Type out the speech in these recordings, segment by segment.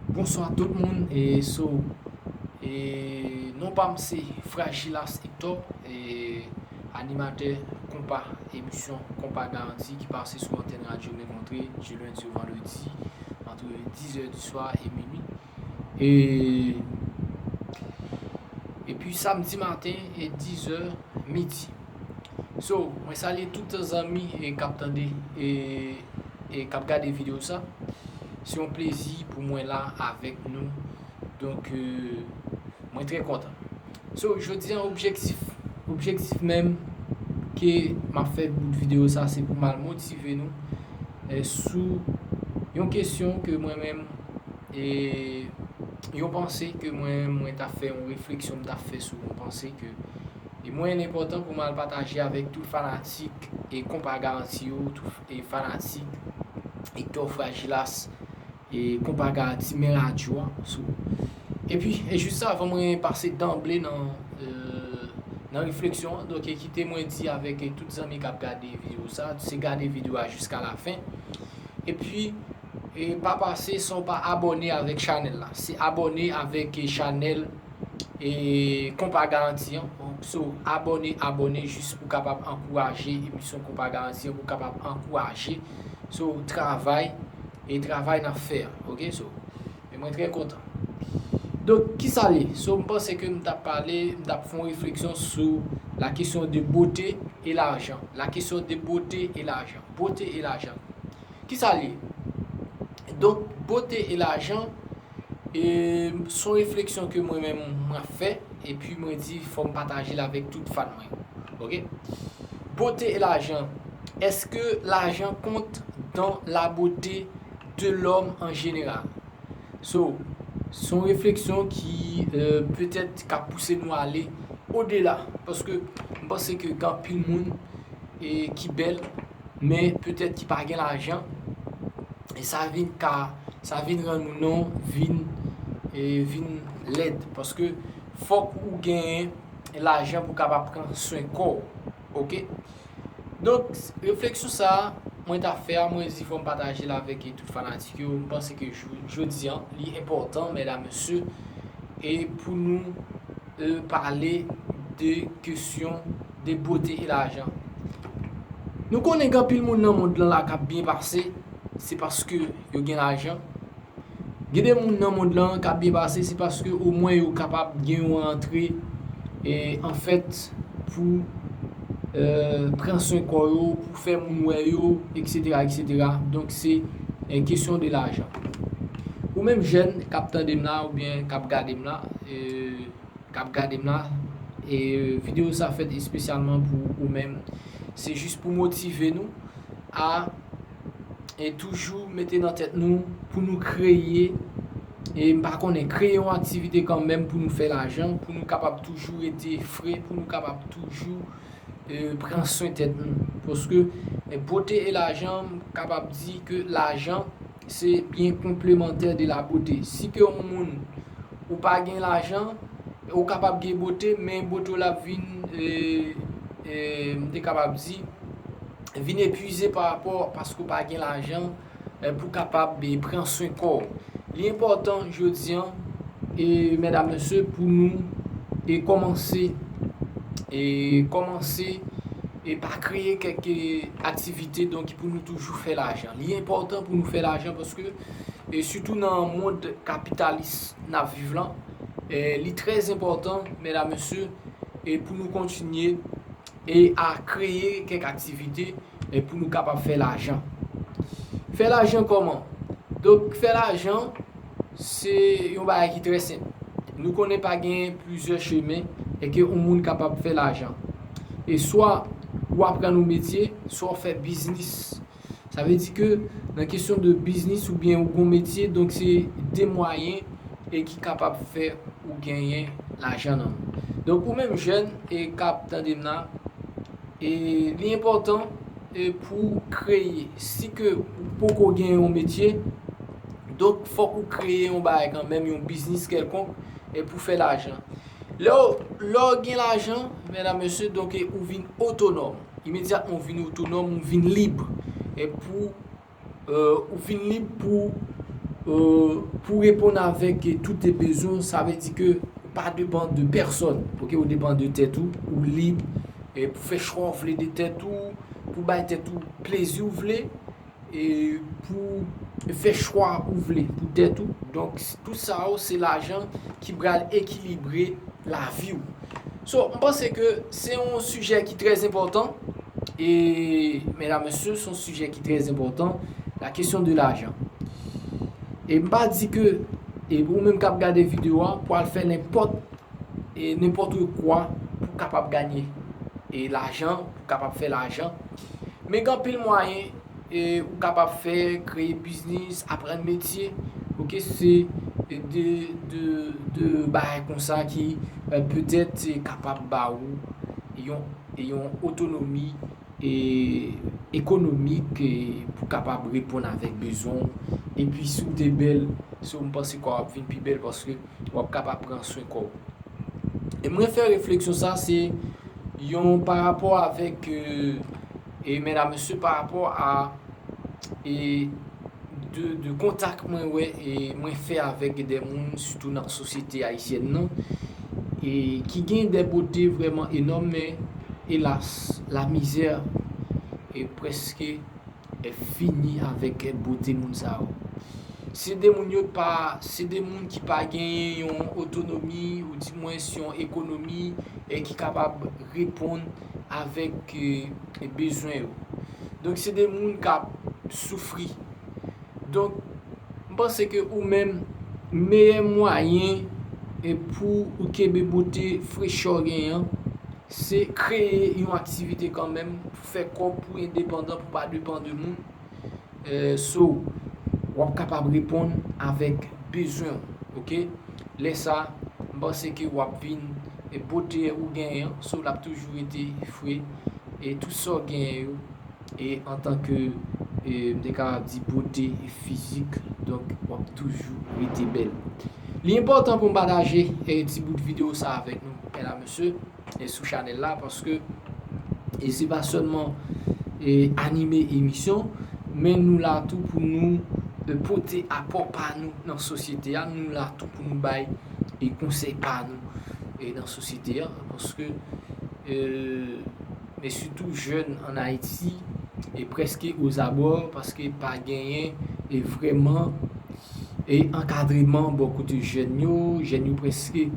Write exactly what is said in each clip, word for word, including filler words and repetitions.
Bonswa tout moun, e so, e non pa m se Fragilas Hector, e animatè konpa, emisyon Konpa Garanti ki pase sou antèn radyo Men Kontre, di lendi o vandredi, antre dizè di swa e minui. E, epi samdi maten, e dizè midi. So, mwen salye tout zanmi, e, k ap tande, e, e k ap gade videyo sa. Se yon plezi pou mwen la avèk nou. Donk, e, mwen trè kontan. So, jodi an, objektif, objektif menm ke m ap fè bout videyo sa, se pou m al motive nou, e, sou yon kesyon ke mwen menm, e, yon panse ke mwen, mwen t ap fè, yon refleksyon m t ap fè sou yon panse ke, e, mwen, enpòtan pou m al pataje avèk tout fanatik, e, Konpa Garanti yo, tout, e, fanatik Hector Fragilas, e, Konpa Garanti, Men Radyo a. So, epi, e, jis avan mwen pase danble nan, e, nan refleksyon an, donk, e, kite mwen di avèk, e, tout zanmi k ap gade videyo sa, se gade videyo a jiska lafen. Epi, e, pa pase san w pa abòne avèk chanèl la. Se abòne avèk, e, chanèl, e, Konpa Garanti an. So, abòne, abòne jis pou kapab ankouraje emisyon Konpa Garanti an, pou kapab ankouraje, so, travay, e travay n ap fè an. Oke, so, e mwen trè kontan. Donk, kisa l ye? So, m panse ke m t ap pale, m t ap fè yon refleksyon sou la question de beauté et l'argent. La question de beauté et l'argent. Bote e lajan. Kisa l ye? Donk, bote e lajan, e, se yon refleksyon ke mwen menm mwen ap fè, epi mwen di fò m pataje l avèk tout fan mwen. Oke? Bote e lajan. Est-ce que l'argent compte dans la beauté de l'homme en général? So, se yon refleksyon ki, e, petèt ka pouse nou ale odela. Paske m panse ke gen anpil moun, e, ki bèl, men petèt ki pa gen lajan. E sa vin ka, sa vin rann moun nan vin, e, vin lèd. Paske fòk ou genyen lajan pou kapab pran swen kò w. Oke? Donk, refleksyon sa a, mwen t ap fè a, mwen di fò m pataje l avèk tout fanatik yo. M panse ke jou, jodi an, li enpòtan, medam, mesye, e pou nou, e, pale de kesyon de bote e lajan. Nou konnen gen anpil moun nan mond lan la k ap byen pase, se paske yo gen lajan. Gen de moun nan mond lan k ap byen pase, se paske omwen yo kapab gen yon rantre, e, anfèt, pou, e, pran swen kò yo, pou fè moun wè yo, etsetera, etsetera. Donk, se, e, kesyon de lajan. Ou menm jèn k ap tande m la, oubyen k ap gade m la, e, k ap gade m la, e, videyo sa fèt espesyalman pou ou menm. Se jis pou motive nou a, e, toujou mete nan tèt nou pou nou kreye, e, m pa konnen, kreye yon aktivite kanmenm pou nou fè lajan, pou nou kapab toujou rete fre, pou nou kapab toujou, e, pran swen tèt nou. Paske, e, bote e lajan, m kapab di ke lajan, se byen konplemantè de la bote. Si ke yon moun, ou pa gen lajan, ou kapab gen bote, men bote w la ap vin, e, e, m te kapab di, vin epuize pa rapò paske w pa gen lajan, e, pou kapab, e, pran swen kò w. Li enpòtan jodi an, e, medam, mesye, pou nou, e, kòmanse, e, kòmanse, e, pa kreye kèk, e, aktivite, donk, pou nou toujou fè lajan. Li enpòtan pou nou fè lajan paske, e, sitou nan mond kapitalis n ap viv lan, e, li trè enpòtan, medam, mesye, e, pou nou kontinye, e, a kreye kèk aktivite, e, pou nou kapab fè lajan. Fè lajan kòman? Donk, fè lajan, se yon bagay ki trè senp. Nou konnen pa gen plizyè chemen e ke yon moun kapab fè lajan. E swa ou aprann yon metye, swa w fè biznis. Sa vle di ke nan kesyon de biznis oubyen ou gon metye, donk se de mwayen e ki kapab fè ou genyen lajan nan men w. Donk ou menm jèn e k ap tande m la, e li enpòtan, e, pou w kreye. Si ke ou poko gen yon metye, donk fòk ou kreye yon bagay kanmenm, yon biznis kèlkonk, e pou fè lajan. Lè w, lè w gen lajan, medam, mesye, donk, e, ou vin otonòm. Imedyatman ou vin otonòm, ou vin lib. E pou, e, ou vin lib pou, Euh, pou reponn avèk tout bezwen, sa vle di ke ou pa depann de pèsòn, ok, ou depann de tèt ou, ou lib, e pou fè chwa ou vle de tèt ou, pou bay tèt ou plezi ou vle, e pou fè chwa ou vle pou tèt ou. Donk, tout sa yo, se lajan ki pral ekilibre lavi w. So, m panse ke se yon sijè ki trè enpòtan, e, medam, mesye, se yon sijè ki trè enpòtan, la kesyon de lajan. E m pa di ke, e ou menm k ap gade videyo a, pou al fè nenpòt, e nenpòt kwa pou kapab ganye, e lajan, pou kapab fè lajan. Men gen anpil mwayen, e ou kapab fè, kreye biznis, aprann metye, ok, se de, de, de bagay konsa ki, e, petèt, e, kapab ba ou yon, yon otonomi, e, ekonomik, e, pou kapab reponn avèk bezwen w. Epi si w te bèl, so m panse kò w ap vin pi bèl paske w ap kapab pran swen kò w. E mwen fè refleksyon sa, se yon pa rapò avèk, e, e medam, mesye, pa rapò a, e de, de kontak mwen wè, e mwen fè avèk de moun, sitou nan sosyete ayisyèn nan, e ki gen de bote vrèman enòm, men elas, lamizè e prèske, e, fini avèk bote moun sa yo. Se de moun yo pa, se de moun ki pa genyen yon otonomi, ou dimwens yon ekonomi, e ki kapab reponn avèk, e, e bezwen yo. Donk, se de moun k ap soufri. Donk, m panse ke ou menm, meyè mwayen, e, pou ou kenbe bote frechè w genyen an, se kreye yon aktivite kanmenm pou fè kò w, pou endepandan, pou pa depann de moun. E, so, w ap kapab reponn avèk bezwen w, ok? Lè sa, m panse ke w ap vin, e, bote ou genyen an, so, l ap toujou rete fre, e tout sa w genyen yo, e antanke, e, m te kapab di bote fizik, donk w ap toujou rete bèl. Li enpòtan pou m pataje, e, ti bout videyo sa avèk nou, medam, mesye, e sou chanèl la, paske, e se pa sèlman, e, anime emisyon, men nou la tou pou nou, e, pote apò pa nou nan sosyete a, nou la tou pou nou bay, e, konsèy pa nou, e, nan sosyete a, paske, e, men sitou jèn ann Ayiti, e prèske ozabò, paske pa genyen, e vrèman, e ankadreman bò kote jèn yo, jèn yo prèske,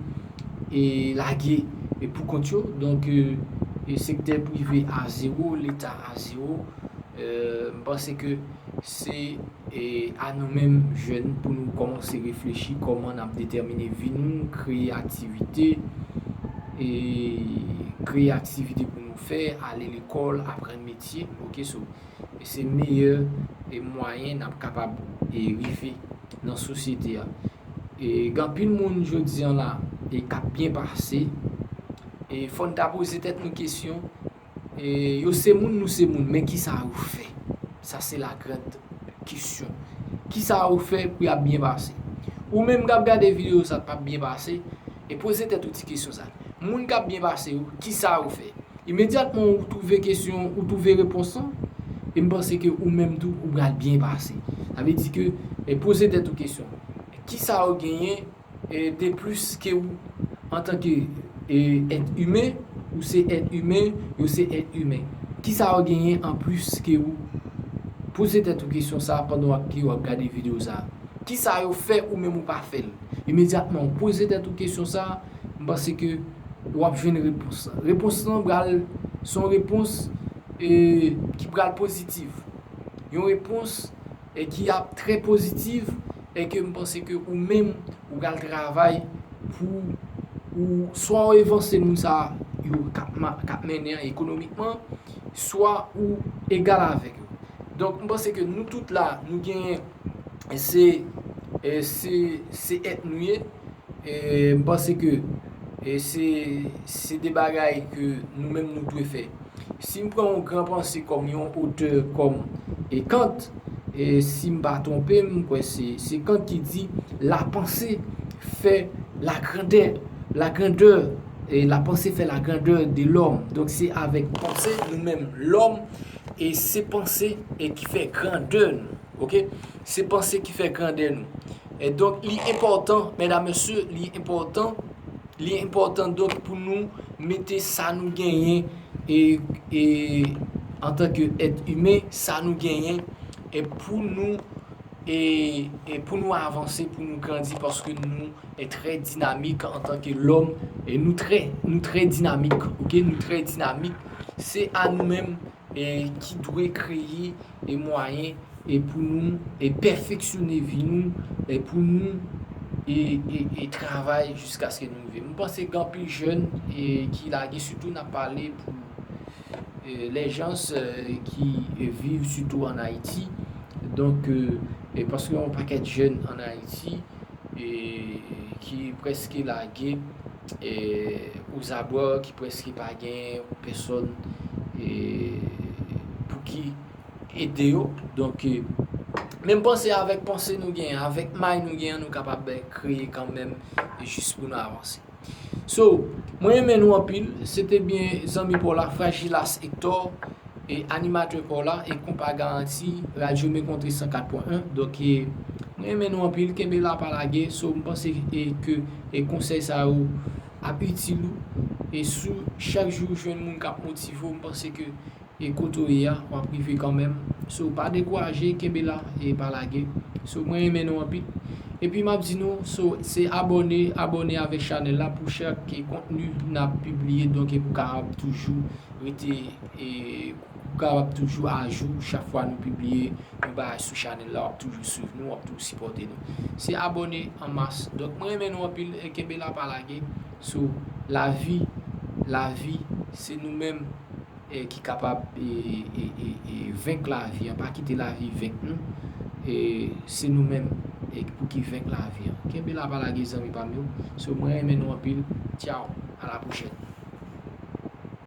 e lage, e pou kont yo. Donk, e, e sektè prive a zewo, Leta a zewo. E, m panse ke se, e, a nou menm jèn pou nou kòmanse reflechi kòman n ap detèmine vi nou, kreye aktivite, e kreye aktivite pou nou fè, ale lekòl, aprann metye, ok, so, e se meyè, e mwayen n ap kapab, e rive nan sosyete a. E gen anpil moun jodi an la, e k ap byen pase, e fò n ta poze tèt nou kesyon, e yo se moun, nou se moun, men kisa yo fè? Sa se la grande question. Kisa yo fè pou y ap byen pase? Ou menm k ap gade videyo sa, k p ap byen pase, e poze tèt ou ti kesyon sa. Moun k ap byen pase yo, kisa yo fè? Imedyatman ou twouve kesyon, ou twouve repons lan, e m panse ke ou menm tou, ou pral byen pase. Sa vle di ke, e poze tèt ou kesyon. Kisa yo genyen, e, de plis ke ou antanke, e, èt imen? Ou se èt imen, yo se èt imen. Kisa yo genyen anplis ke ou? Poze tèt ou kesyon sa pandan w ap, ke w ap gade videyo sa. Kisa yo fè ou menm ou pa fè l? Imedyatman ou poze tèt ou kesyon sa, m panse ke w ap jwenn repons lan. Repons lan pral se yon repons, e, ki pral pozitif. Yon repons, e, ki ap trè pozitif, e ke m panse ke ou menm ou pral travay pou ou, swa ou evanse moun sa yo k ap ma-, k ap mennen an ekonomikman, swa ou egal avèk yo. Donk, m panse ke nou tout la, nou genyen se, e, se, se èt nou ye. E, m panse ke, e, se, se de bagay ke nou menm nou dwe fè. Si m pran yon gran panse kòm yon otè kòm, e, Kant, e, si m pa twonpe m, m kwè se, se Kant ki di, la pensée fait la grandeur, la grandeur, e, la pensée fait la grandeur de l'homme. Donk, se avèk panse, nou menm, lòm, e se panse, e ki fè grandè nou, Ok? Se panse ki fè grandè nou. E donk, li enpòtan, medam, mesye, li enpòtan, li enpòtan donk pou nou mete sa nou genyen e, e antanke èt imen, sa nou genyen e pou nou e, e pou nou avanse, pou nou grandi, paske nou e trè dinamik antanke lòm, e nou trè, nou trè dinamik, ok? Nou trè dinamik. Se a nou menm e ki dwe kreye e mwayen e pou nou e pèfeksyone vi nou e pou nou e, e, e travay jiskaske nou rive. Mwen panse gen anpil jèn e ki lage, sitou n ap pale pou e, les gens e, ki e, viv sitou an Ayiti. Donk, e, e paske yon pakèt jèn an Ayiti e, ki prèske lage e, ozabò, ki prèske pa gen pèsòn e, pou ki ede yo. Donk, e, men m panse avèk panse nou genyen, avèk may nou genyen, nou kapab e, kreye kanmenm e, jis pou nou avanse. So, mwen renmen nou anpil. Se te byen zanmi pa w la, Fragilas Hector, e animatè pa w la, e Konpa Garanti, Radyo Mekontre san kat pwen en. Donk, e, mwen renmen nou anpil, kenbe la, pa lage. So, m panse e, ke e konsèy sa yo ap itil ou. E sou chak jou ou jwenn moun k ap motive w, m panse ke e kote w ye a, w ap rive kanmenm. So, pa dekouraje, kenbe la e pa lage. So, mwen renmen nou anpil. Epi m ap di nou, so, se abòne, abòne avèk chanèl la pou chak e kontni n ap pibliye, donk e pou kapab toujou rete, e pou kapab toujou ajou chak fwa nou pibliye yon bagay sou chanèl la, w ap toujou swiv nou, w ap toujou sipòte nou. Se abòne an mas. Donk, mwen renmen nou anpil, e kenbe la, pa lage. So, lavi, lavi, se nou menm e, ki kapab e, e, e, e, venk lavi an. Pa kite lavi venk nou. E, se nou menm e, pou ki venk lavi an. Kenbe la, pa lage, zanmi pa m yo. So, mwen renmen nou anpil. Tchaw, a la pwochèn.